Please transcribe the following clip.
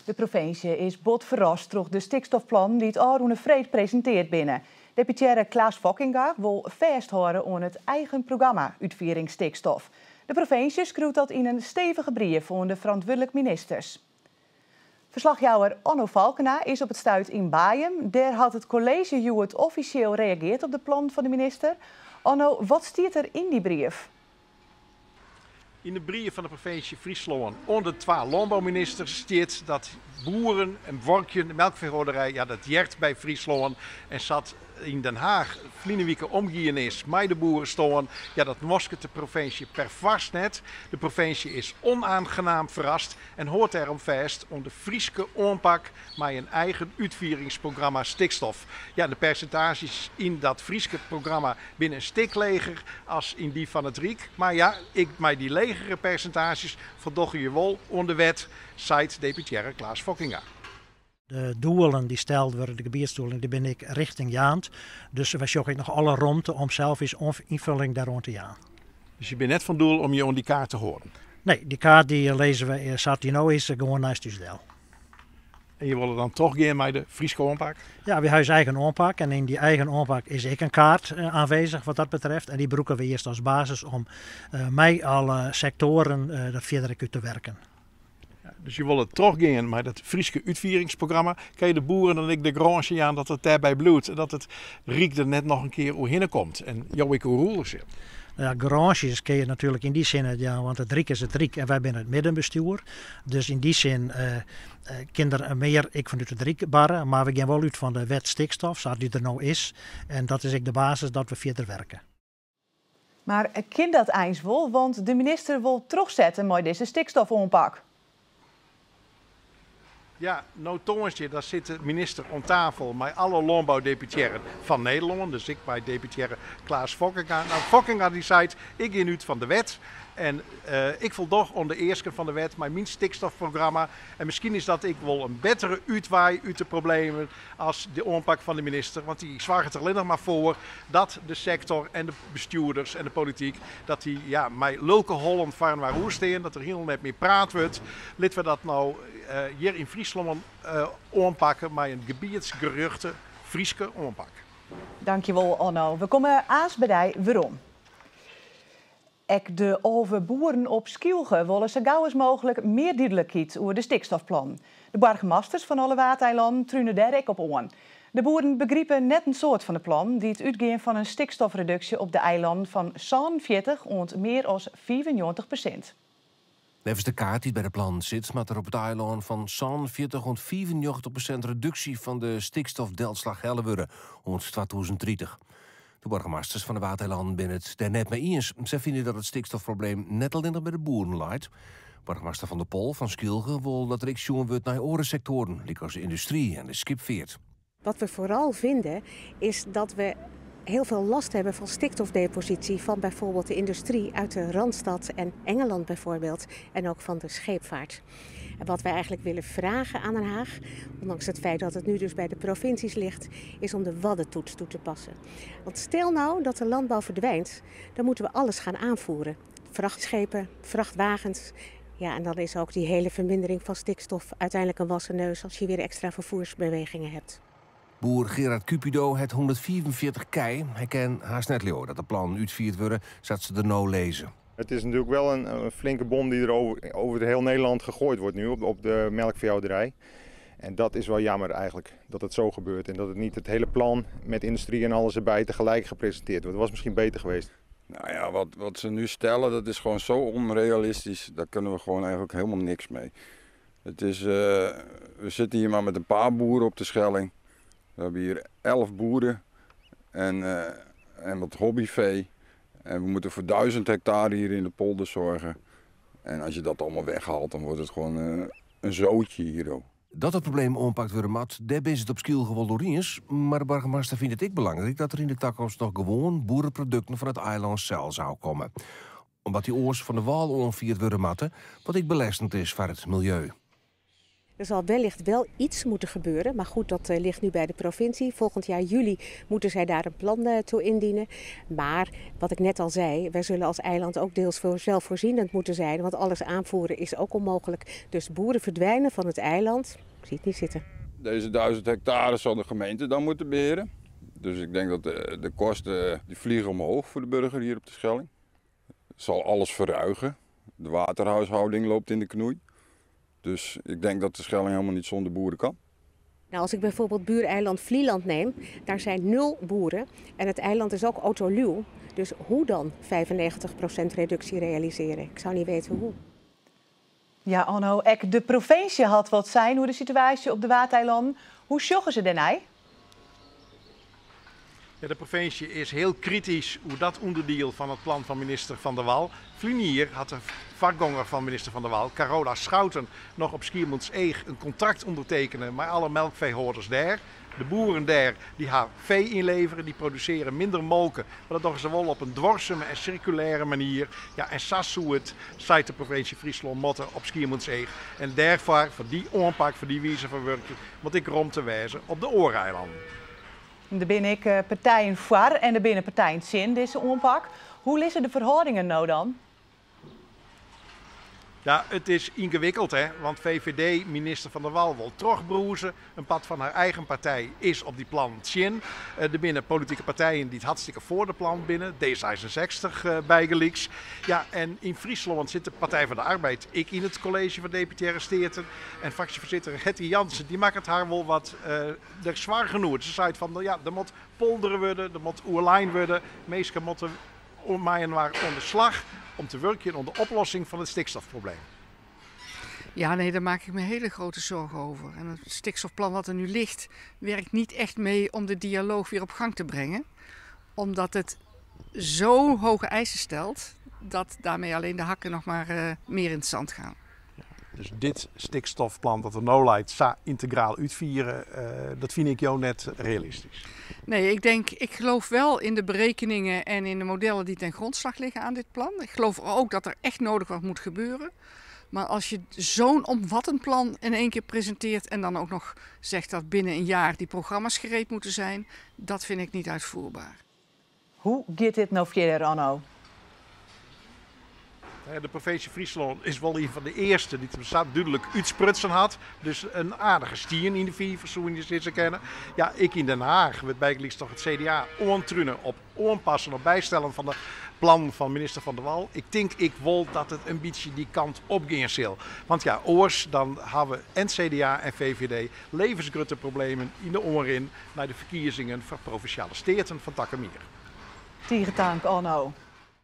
De provinsje is bot ferrast troch de stikstofplannen dy't ôfrûne freed presintearre binne. Deputearre Klaas Fokkinga wol fêsthâlde oan it eigen programma Utfiering Stikstof. De provinsje skriuwt dat yn in stevige brief oan de ferantwurdlike ministers. Ferslachjouwer Onno Falkena is op it stuit yn Baaium. Dêr hat it kolleezje hjoed offisjeel reagearre op de plannen fan de minister. Onno, wat stiet der yn dy brief? Yn de brief fan de provinsje Fryslân oan de twa lânbouministers stiet dat boeren en buorkjen, de melkfeehâlderij, ja, dat heart by Fryslân. En sa't yn Den Haach ferline wike omgien is mei de boerestân, ja, dat noasket de provinsje perfoarst net. De provinsje is onaangenaam verrast en hâldt dêrom fêst oan de Fryske oanpak mei in eigen útfieringsprogramma stikstof. Ja, de persintaazjes yn dat Fryske programma binne in stik leger as yn dy fan it Ryk. Mar ja, ek mei dy legere persintaazjes foldogge je wol oan de wet, seit deputearre Klaas Fokkinga. De doelen dy't steld wurde, de gebietsdoelen, dy binne ek rjochtingjaand. Dus wy sjogge ek noch alle romte om sels ynfolling dêroan te jaan. Dus je binne net fan doel om je oan dy kaart te hâlden? Nee, dy kaart dy lizze we sa't dy no is gewoan neist ús del. En je wolle dan toch gean mei de Fryske oanpak? Ja, wy ha ús eigen oanpak en yn dy eigen oanpak is ek in kaart aanwezig wat dat betreft. En dy brûke we earst as basis om mei alle sektoaren dat fierder ek út te werken. Ja, dus je wolle trochgean mei dat Fryske útfieringsprogramma. Kinne je de boeren dan ek de garânsje jaan dat it dêrby bliuwt en dat it Ryk der net noch in kear oerhinne komt en jo ek oerrûle sil? Nou ja, garânsjes kinne je natuerlik yn dy sin net jaan, want it Ryk is it Ryk en wy binne it middenbestjoer. Dus yn dy sin kin der mear ek fanút it Ryk barre, mar we gean wol út fan de wet stikstof, sa't dy der no is. En dat is ek de basis dat we fierder werke. Mar kin dat eins wol, want de minister wol trochsette mei dizze stikstofoanpak. Ja, no tongersdei dan sit de minister oan tafel mei alle lânboudeputearren fan Nederlân. Dus ek mei deputearre Klaas Fokkinga. Nou, Fokkinga dy seit, ik gean út fan de wet en ik foldoch oan de easken fan de wet mei myn stikstofprogramma. En miskien is dat ek wol in bettere útwei út de problemen as de oanpak fan de minister, want dy soarget der allinnich mar foar dat de sektor en de bestjoerders en de polityk dat dy, ja, mei lulke hollen foar inoar oer stean, dat der hielendal net mear praat wurdt. Litte we dat no hjir yn Fryslân oanpakke mei in gebietsgerjochte Fryske oanpak. Dankjewol, Onno. We komme aanst by dy werom. Ek de 11 boeren op Skylge wolle sa gau as mooglik mear dúdlikheid oer de stikstofplannen. De boargemasters fan alle Waadeilannen trune dêr ek op oan. De boeren begripe net in soad fan de plannen dy't útgean fan in stikstofreduksje op de eilannen fan 47 oant mear as 95%. Neffens de kaart dy't by de plannen sit, moat der op it eilân fan 47 oant 95% reduksje fan de stikstofdelslach helle wurde oant 2030. De boargemasters fan de Waadeilannen binne it dêr net mei iens. Sy fine dat it stikstofprobleem net allinnich by de boeren leit. Boargemaster Van der Pol fan Skylge wol dat der ek sjoen wurdt nei oare sektoaren, lykas de yndustry en de skipfeart. Wat we vooral vinden is dat we heel veel last hebben van stikstofdepositie van bijvoorbeeld de industrie uit de Randstad en Engeland bijvoorbeeld en ook van de scheepvaart. En wat wij eigenlijk willen vragen aan Den Haag, ondanks het feit dat het nu dus bij de provincies ligt, is om de Waddentoets toe te passen. Want stel nou dat de landbouw verdwijnt, dan moeten we alles gaan aanvoeren. Vrachtschepen, vrachtwagens. Ja, en dan is ook die hele vermindering van stikstof uiteindelijk een wassen neus als je weer extra vervoersbewegingen hebt. Boer Gerard Cupido hat 145 kij. Hy kin hast net leauwe dat de plannen útfierd wurde, sa't se der no lizze. Het is natuurlijk wel een flinke bom die er over heel Nederland gegooid wordt nu op de melkveehouderij. En dat is wel jammer eigenlijk, dat het zo gebeurt. En dat het niet het hele plan met industrie en alles erbij tegelijk gepresenteerd wordt. Dat was misschien beter geweest. Nou ja, wat ze nu stellen, dat is gewoon zo onrealistisch. Daar kunnen we gewoon eigenlijk helemaal niks mee. We zitten hier maar met een paar boeren op de Schelling. We hebben hier 11 boeren en wat hobbyvee. En we moeten voor 1000 hectare hier in de polder zorgen. En als je dat allemaal weghaalt, dan wordt het gewoon een zootje hier ook. Dat it probleem oanpakt wurde moat, dêr binne se it op Skylge wol oer iens. Mar de boargemaster fynt it ek belangryk dat der yn de takomst noch gewoan boereprodukten fan it eilân sels ôfkomme. Omdat dy oars fan de wâl oanfierd wurde moatte, wat ek belêstend is foar it miljeu. Er zal wellicht wel iets moeten gebeuren, maar goed, dat ligt nu bij de provincie. Volgend jaar juli moeten zij daar een plan toe indienen. Maar wat ik net al zei, wij zullen als eiland ook deels zelfvoorzienend moeten zijn, want alles aanvoeren is ook onmogelijk. Dus boeren verdwijnen van het eiland, ik zie het niet zitten. Deze 1000 hectare zal de gemeente dan moeten beheren. Dus ik denk dat de kosten die vliegen omhoog voor de burger hier op de Schelling. Het zal alles verruigen. De waterhuishouding loopt in de knoei. Dus ik denk dat de Schelling helemaal niet zonder boeren kan. Nou, als ik bijvoorbeeld buureiland Vlieland neem, daar zijn 0 boeren. En het eiland is ook autoluw. Dus hoe dan 95% reductie realiseren? Ik zou niet weten hoe. Ja, Onno, ek de provinsje hat wat sein oer de situaasje op de Waadeilânnen. Hoe sjogge se dêrnei? Ja, de provinsje is hiel kritysk oer dat ûnderdiel fan it plan fan minister Van der Wal. Ferline jier hat de foargonger fan minister Van der Wal, Carola Schouten, noch op Skiermûntseach in kontrakt ûndertekene mei alle melkfeehâlders dêr. De boeren dêr dy ha fee ynlevere, dy produsearje minder molke, mar dat dogge se wol op in duorsume en sirkulêre manier. Ja, en sa soe it, seit de provinsje Fryslân, moatte op Skiermûntseach. En dêrfoar, foar dy oanpak, foar dy wize fan wurkjen, moat ek romte wêze op de oare eilannen. Der binne ek partijen foar en der binne partijen tsjin dizze oanpak. Hoe lizze de ferhâldingen no dan? Ja, it is yngewikkeld, hè? Want VVD-minister Van der Wal wol trochbrûze. In part fan har eigen partij is op dy plannen tsjin. Der binne politike partijen dy't hartstikke foar de plannen binne, D66 bygelyks. Ja, en yn Fryslân sit de Partij van de Arbeid ek yn it kolleezje fan Deputearre Steaten. En fraksjefoarsitter Hetty Jansen dy makket har wol wat der soargen oer. Se seit fan, ja, der moat poldere wurde, der moat oerlein wurde, minsken moatte mei-inoar oan de slach om te wurkjen oan de oplossing fan it stikstofprobleem. Ja, nee, daar maak ik me hele grote zorgen over. En het stikstofplan wat er nu ligt, werkt niet echt mee om de dialoog weer op gang te brengen. Omdat het zo hoge eisen stelt, dat daarmee alleen de hakken nog maar meer in het zand gaan. Dus dit stikstofplan dat der no leit sa yntegraal útfiere, dat fyn ik jo net realistysk. Nee, ik geloof wel in de berekeningen en in de modellen die ten grondslag liggen aan dit plan. Ik geloof ook dat er echt nodig wat moet gebeuren. Maar als je zo'n omvattend plan in één keer presenteert en dan ook nog zegt dat binnen een jaar die programma's gereed moeten zijn, dat vind ik niet uitvoerbaar. Hoe giet dit no fierder, Onno? De provinsje Fryslân is wol ien fan de earste dy't him sa dúdlik útsprutsen hat. Dus in aardige stien yn de fiver, soene je sizze kinne. Ja, ek yn Den Haag wurdt bygelyks troch it CDA oantrune op oanpassen, op bystellen fan de plannen fan minister Van der Wal. Ik tink ek wol dat it in bytsje dy kant opgean sil. Want ja, oars dan hawwe en CDA en VVD levensgrutte problemen yn de oanrin nei de ferkiezingen foar provinsjale steaten fan takom jier. Tige tank, Onno.